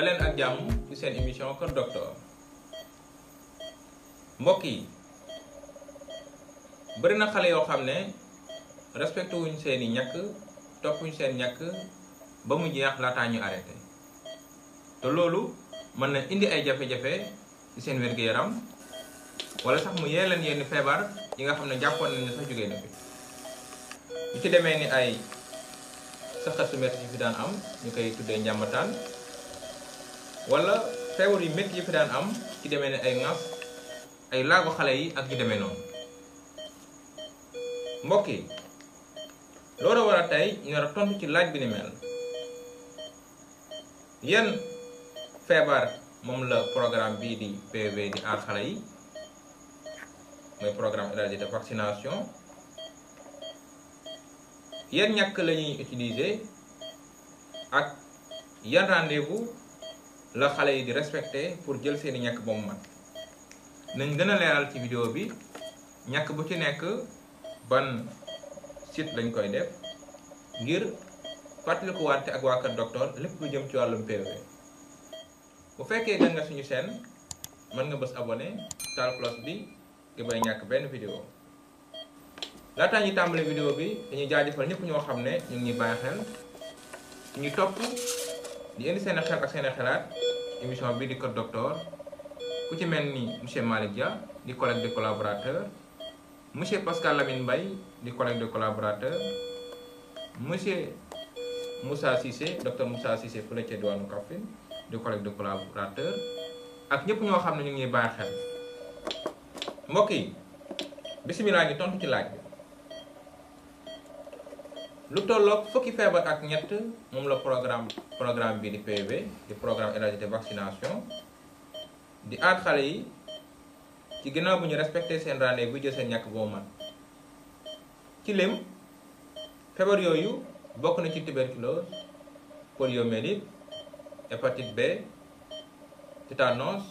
daleen ak jàmm ci seen émission Kër Docteur mbokk yi bari na xale yoo xam ne respecté wuñ seeni ñàkk toppuñ seen ñàkk ba mu jeex laataa ñu arrêté te loolu mën na indi ay jafe-jafe ci seen wér-gu-yaram wala sax mu yee leen yenn feebar yi nga xam ne jàppoon nañ ne sax jógee na fi ñu ci demee ni ay saxat su métti yi fi daan am ñu koy tuddee njàmbataan wala feebar yu métti yi fi daan am ci demee ni ay ŋas ay laago xale yi ak ñu demee noonu mbokk yi loolu war a tey ñu war a tontu ci laaj bi ni mel yan feebar moom la programme bii di PV di aar xale yi mooy programme élargi de vaccination yan ñàkk la ñuy utiliser ak yan rendez-vous la xale yi di respecter pour jël seeni ñàkk ba mu mat nañ gën a leeral ci vidéo bi ñàkk bu ci nekk ban site lañ koy def ngir fàttaliku wante ak waa Kër Docteur lépp lu jëm ci wàllum PV bu fekkee gën nga suñu chaîne mën nga bës abonné taal cloche bi nga bay ñàkk benn vidéo laataa ñuy tàmbali vidéo bi dañuy jaajëfal ñëpp ñoo xam ne ñu ngi bàyyi xel ñu topp di indi seen xel ak seen xalaat émission bi di Kër Docteur ku ci mel ni monsieur Malick Dia di collègue de collaborateur monsieur Pascal Lamine Mbaye di collègue de collaborateur monsieur Moussa Cissé docteur Moussa Cissé fële ca diwaanu Kaffrine di collègue de collaborateur ak ñëpp ñoo xam ne ñu ngi bàyyi xel mbokk yi bisimilah ñu tontu ci laaj bi lu tolloog fukki feebar ak ñett moom la programme bi di PV di programme élargi de vaccination di aar xale yi ci ginnaaw bu ñu respecté seen rendez-vous bu jël seen ñàkk boo mat ci lim feebar yooyu bokk na ci tuberculose poliomyélite hépatite B tétanos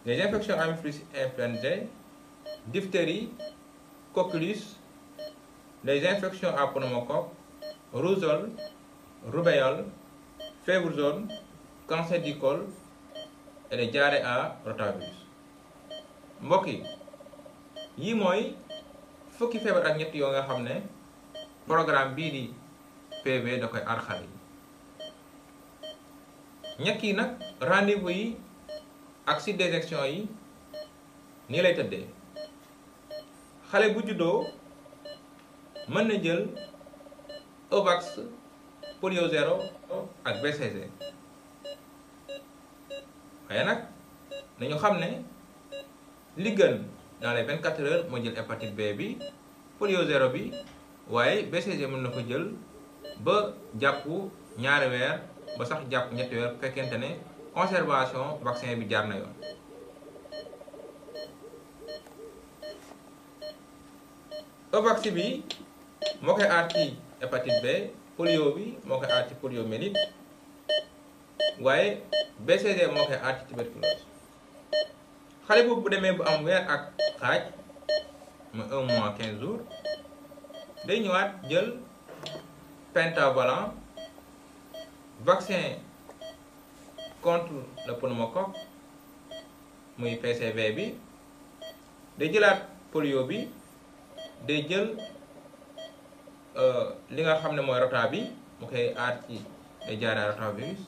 les infections amiflues influenzae diphtérie coqueluche les infections à pneumocoque rougeole rubéole fièvre jaune cancer du col et les diarrhées à rotavirus mbokk yi yii mooy fukki feebar ak ñett yoo nga xam ne programme bii di PV da koy aar xale yi ñett yi nag rendez-vous yi ak site d'injection yi nii lay tëddee xale bu juddoo mën na jël Evax polio 0 ak BCG waaye nag nañu xam ne li gën dans les 24 heures moo jël hépatite B bi polio 0 bi waaye BCG mën na ko jël ba jàpp ñaari weer ba sax jàpp ñetti weer fekkente ne conservation vaccin bi jaar na yoon Evax bi moo koy aar ci hépatite B polio bi moo koy aar ci poliomyélite waaye BCG moo koy aar ci tuberculose xale boobu bu demee bu am weer ak xaaj mooy 1 mois 15 jours day ñëwaat jël pentavalent vaccin contre le pneumocoque muy PCV bi day jëlaat polio bi day jël li nga xam ne mooy rota bi mu koy aar ci ay jaaree rotavirus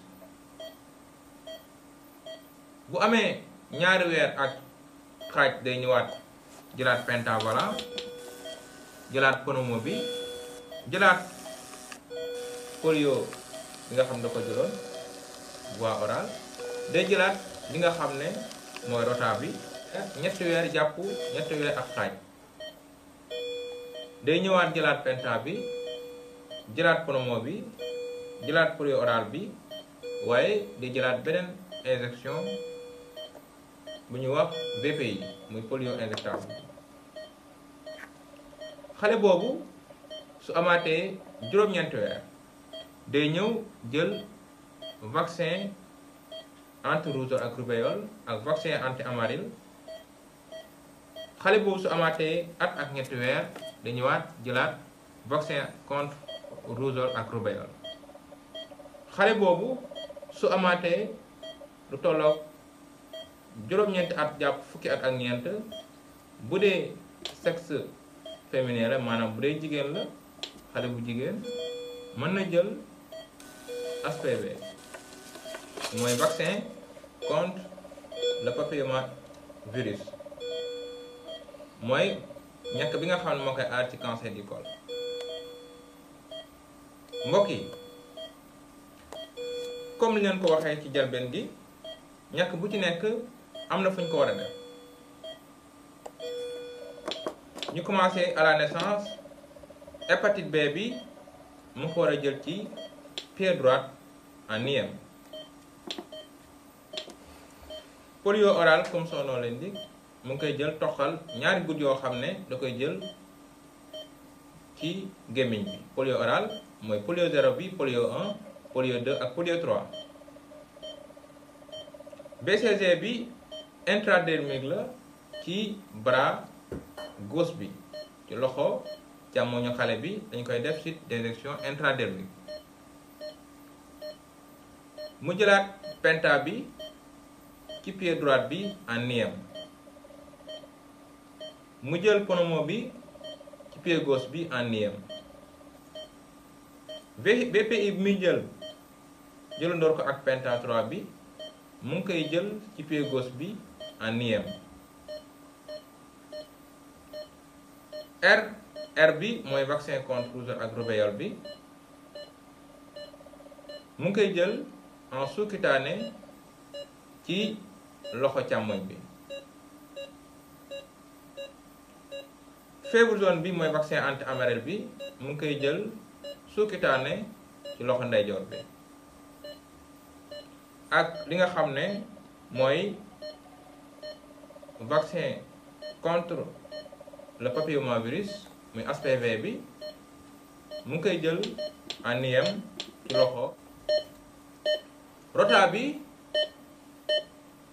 bu amee ñaari weer ak xaaj day ñëwaat jëlaat pentavalent jëlaat pneumo bi jëlaat polio li nga xam ne da ko jëloon voie orale day jëlaat li nga xam ne mooy rota bi ñetti weer jàpp ñetti weer ak xaaj day ñëwaat jëlaat penta bi jëlaat pneumo bi jëlaat polio oral bi waaye day jëlaat beneen injection bu ñuy wax VPI muy polio injectable xale boobu su amaatee juróom-ñeenti weer day ñëw jël vaccin anti rougeole ak rubéole ak vaccin anti amaril xale boobu su amaatee at ak ñetti weer day ñëwaat jëlaat vaccin contre rougeole ak rubéole xale boobu su amaatee lu tolloog juróom-ñeenti at jàpp fukki at ak ñeent bu dee sexe féminin la maanaam bu dee jigéen la xale bu jigéen mën na jël HPV mooy vaccin contre le papillomavirus mooy ñàkk bi nga xam ne moo koy aar ci cancer du col. mbokk yi comme li leen ko waxee ci jalbeen gi ñàkk bu ci nekk am na fu ñu ko war a def. ñu commencé à la naissance hépatite B bi mu ko war a jël ci pied droit en IM. polio oral comme son nom l'indique mu ngi koy jël toxal ñaari gouttes yoo xam ne da koy jël ci gémmiñ bi. polio oral mooy polio 0 bi, polio 1, polio 2 ak polio 3. BCG bi intradermique la ci bras gauche bi, ci loxo càmmoñu xale bi dañ koy def site d'injection intradermique. mu jëlaat penta bi ci pied droit bi en IM. mu jël pneumo bi ci pied gauche bi en IM. BPI bi muy jëlandoor ko ak penta 3 bi mu ngi koy jël ci pied gauche bi en IM. R bi mooy vaccin contre rougeole ak rubéole bi mu ngi koy jël en sous-cutané ci loxo càmmoñ bi. fièvre jaune bi mooy vaccin anti-amarelle bi mu ngi koy jël sous-cutané ci loxo ndeyjoor bi. ak li nga xam ne mooy vaccin contre le papillomavirus muy HPV bi mu ngi koy jël en IM ci loxo. rota bi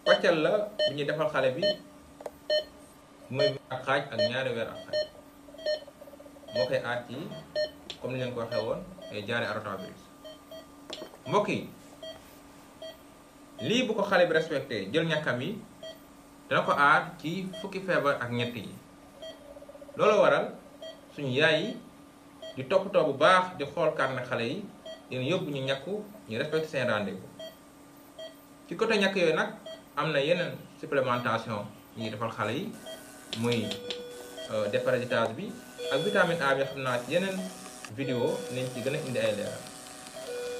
pàccal la bu ñuy defal xale bi muy ak xaaj ak ñaari weer ak xaaj moo koy aat ci comme ni leen ko waxee woon ay jaare à rotavirus. mbokk yi lii bu ko xale bi respecté jël ñàkkam yi dana ko aar ci fukki feebar ak ñett yi. loolu waral suñu yaay yi di toppatoo bu baax di xool carnet xale yi dina yóbbu ñu ñàkku ñu respecté seen rendez-vous. ci côté ñàkk yooyu nag am na yeneen supplémentation ñuy defal xale yi muy déparasitage bi ak vitamine A bi xam naa ci yeneen vidéo nañ ci gën a indi ay leeral.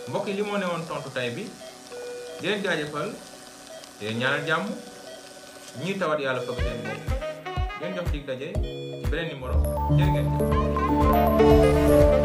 mbokk yi li moo ne woon tontu tay bi di leen jaajëfal di leen ñaanal jàmm ñuy tawat yàlla fëgg seen bopp di leen jox dig daje ci beneen numéro jërë ngeen jëf.